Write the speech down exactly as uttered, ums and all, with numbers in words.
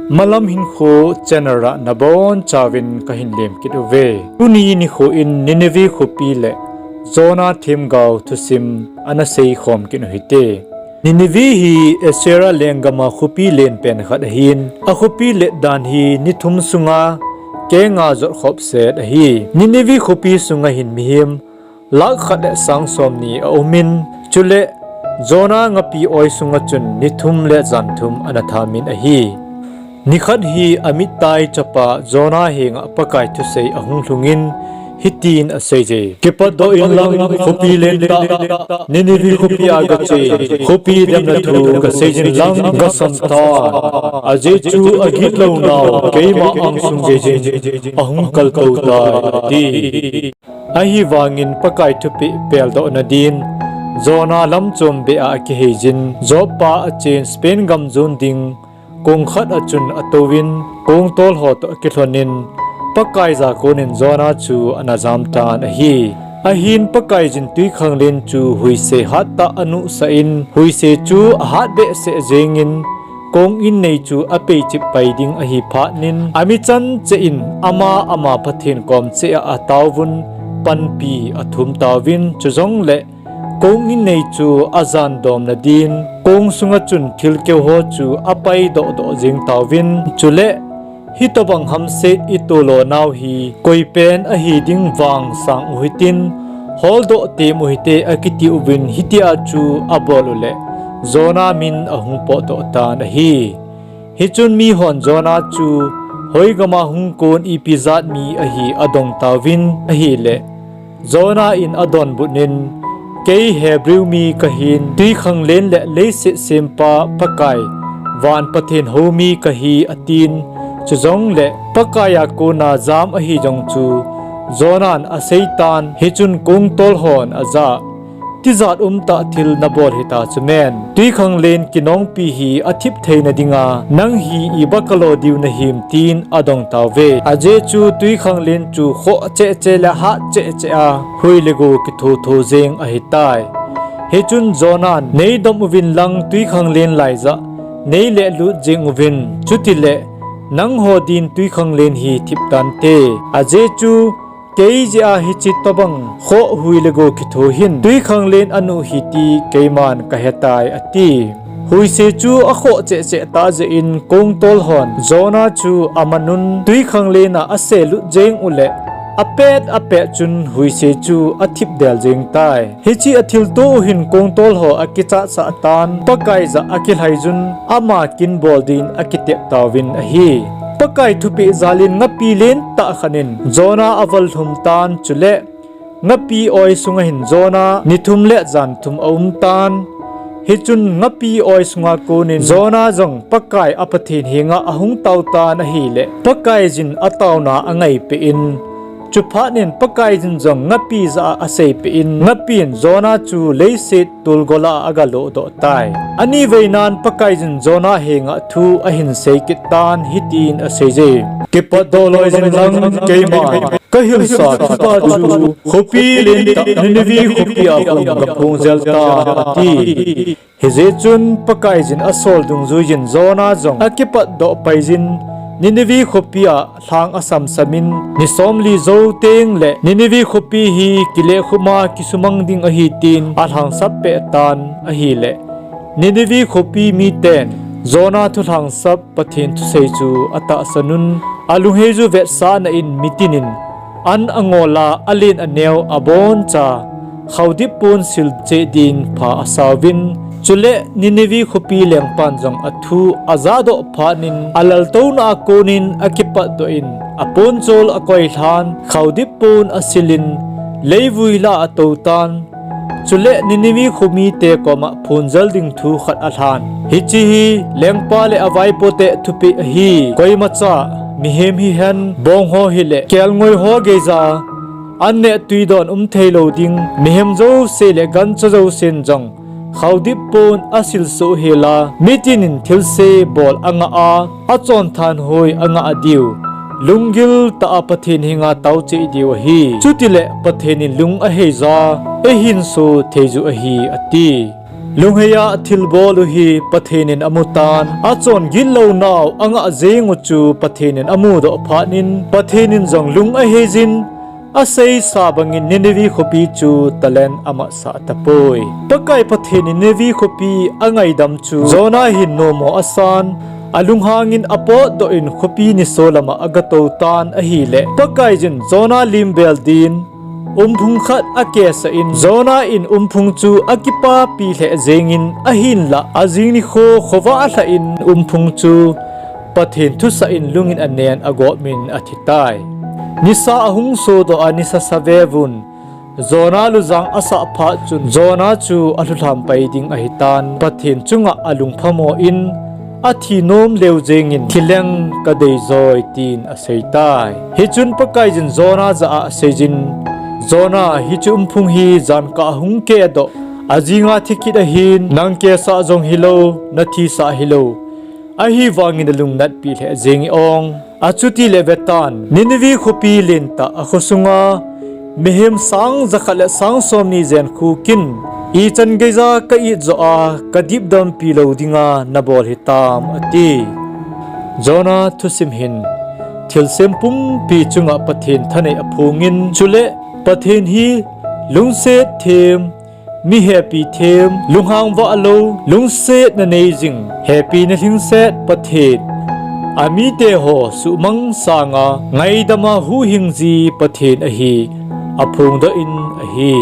Malam Hinkho channel a nabonchauvin kahin lemkit uve. Tuni nikho in Nineveh khopi le Jonah themgao thusim ana seikhom kit u hite. Nineveh hi Assyria lenggam a khopi lenpen khat ahin, akhopi let dan hi ni thum sunga kenga jotkhop set ahi. Nineveh khopi sunga hin mihem lakh khat le sang somni aumin, chule Jonah ngapi oi sunga chun ni thum le jan thum ana thamin ahi. Nikhat hi amittai chapa Jonah henga Pakai thusei ahung lhungin hitin aseije. Kipatdoh inlang khopi lentah Nineveh khopi a gache, khopi demna thu gaseijin lang gasam tan, ajeh chu agitlounau keima angsung geijin ahung kaltou tai, ati. Ahivangin Pakai thupeh peldohna din Jonah lamchom beh a akiheijin, Joppa a chen Spain gam jon ding kong khat a chun atouvin, kongtol ho toh akilhonin, Pakaiya konin Jonah chu ana jamtan ahi. Ahin Pakaiyin twikhanglen chu huise hattah anuhsah in, huise chu ahat behseh jengin, kong innei chu apeichip pai ding ahi phatnin, amichan cheh in ama ama Pathen kom cheh a ataovun, panpi athum tauvin, chujongle kong innei chu ajandomna din, kong sunga chun thilkeu ho chu apaidohdoh jeng tauvin, chule hitobang hamset itolonau hi koipen ahi ding vang sang uhitin, holdoh tem uhite akiti uvin, hitia chu abol uleh Jonah min ahung potdoh tan ahi. Hichun mihon Jonah chu hoigama hung kon ipi jat mi ahi adong tauvin ahile, Jonah in adonbutnin, Kei Hebrew mi kahin, twikhanglen le leiset sempa Pakai, van Pathen houmi kahi, atin. Chujongle Pakaiya kona jam ahi jong chu Jonah in aseitan, hichun kongtol hon ajah, Tijat umtah thil nabol hita chu men. Twikhanglen kinongpi hi athip theina dinga nang hi iba kalo diu nahim, tin adong tauve. Ajeh chu twikhanglen chu khoh cheh cheh le hat cheh cheh a hui le go kitho tho jeng ahitai. Hichun Jonah in, Neidom uvin lang twikhanglen laijah neilelut jeng uvin, chutile nangho din twikhanglen hi thip tante. Ajeh chu kei jeh a hiche tobang khoh hui le go kitho hin twikhanglen anuh hi ti keiman kahetai, ati. Huise chu akhoh cheh cheh tah jeh in kongtol hon Jonah chu amanun twikhanglen a aselut jeng uleh apet apet chun huise chu athip del jeng tai. Hiche athilto u hin kongtol ho akichatsah tan, Pakai jah akilhaijun ama kin bol din akitep tauvin ahi. Pakai thupeh jalin ngapi lentah khat in Jonah avallhum tan, chule ngapi oi sunga hin Jonah ni thum le jan thum aumtan. Hichun ngapi oi sunga konin Jonah jong Pakai a Pathen henga ahung taotan ahile, Pakaiyin ataona angaipeh in, chuphatnin Pakaiyin jong ngapi jah a aseipeh in, ngapin Jonah chu leiset tolgol a agalodoh tai. Aniveinan Pakaiyin Jonah henga thu ahin seikit tan, hitin aseije, Kipatdoh loijin lang keiman kahilsa thilpha chu khopi lentah Nineveh khopi a khun gaphong jel tan, ati. Hijeh chun Pakaiyin asol dungjuijin Jonah jong akipatdoh paijin, Nineveh khopi a lhang asamsamin, ni somli jou tengle Nineveh khopi hi kilehkhum a kisumang ding ahi tin alhangsap peh tan ahile, Nineveh khopi miten Jonah thulhangsap Pathen thusei chu atahsanun, alunghei ju vetsahna in mitinin an angol a alen aneo aboncha khaodip pon sil cheh din pha asauvin, chule Nineveh khopi lengpan jong athu ajahdoh phatnin alaltouna a konin akipatdoh in, aponchol akoilhan, khaodip pon asilin, leivui lah a atoutan, chule Nineveh khomite koma phonjal ding thu khat alhan. Hiche hi lengpa le avaipote thupeh ahi. Koimacha, mihem hihen, bongho hile kelngoi ho geija, anneh twidon umtheilou ding, mihem jouse le gancha jousen jong khaodip pon asilsoh hela, mitinin thilse bol angah a, achonthanhoi angah diu, lunggil tah a Pathen henga taocheh diu ahi. Chutile Pathen in lung aheija, eihinso theiju ahi, ati. Lungheiya thilbol u hi Pathen in amutan, achon gitlou nau angah jeng u chu Pathen in amudoh phat in, Pathen in jong lung aheijin, aseisa bangin Nineveh khopi chu talen amatsah tapoi. Pakai Pathen in Nineveh khopi angaidam chu Jonah hin nomo asan, alunghangin apotdoh in khopi niso lama agatou tan ahile, Pakaiyin Jonah limbel din, umphung khat akesah in, Jonah in umphung chu akipapi lheh jengin, ahinlah ajing nikho khovah lhah in umphung chu Pathen thusah in lungin anen agopmin athitai. Nisa ahung sodoh a nisa sa veuvin, Jonah lujang asah phat chun Jonah chu alhulham pai ding ahitan, Pathen chunga alungphamo in, athi nom leu jengin, thileng kadei joi, tin aseitai. Hichun Pakaiyin Jonah jah a aseijin, Jonah, hiche umphung hi jankah hung kehdoh, ajinga thi kit ahin, nang kesah jong hilou, nathisah hilou, ahivangin nalung natpi lheh jenge ong. Achutile vetan, Nineveh khopi lentah akhosunga mihem sang jakhat le sang somni jen khu kin, ichan geija ka-it joh a kadipdampi lou dinga nabol hitam, ati. Jonah thusim hin thilsem pumpi chunga Pathen thanei aphongin, chule Pathen hi lungset them, mi hepi them, lunghang vahlou, lungsetna nei jing, hepina lhingset Pathen, amite ho suhmang sanga ngaidama huhhing ji Pathen ahi, aphongdoh in ahi.